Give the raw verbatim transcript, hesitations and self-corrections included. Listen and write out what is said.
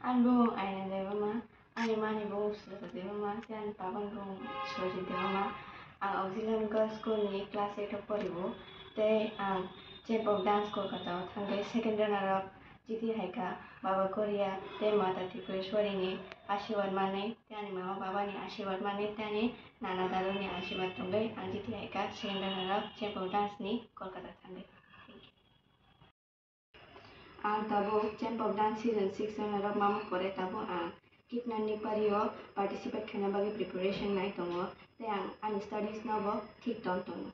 Ani bumung Aina Debbarma, ani mani bumung Sujata Debbarma, tei ani babani bumung Sojit Debbarma. Ang Auxiliary Girls School ni class eight o poribo, tei ang Champ of Dance Kolkata o thangwi second runner up jiti hai kha. Baba Korea tei Mata Tripureshwari ni asirwad manwi, tei ani mama baba ni asirwad manwi, tei ani nana dadu ni asirwad tongwi ang jiti hai kha second runner up Champ of Dance ni Kolkata thangwi. Thank you. Ang tabuk Champ of Dance season six runner up mama pore tabuk ang Kitnar ni pari o participate khaina bagwi preparation nai tongo, tei ang ani studies no bo thik ton tongo.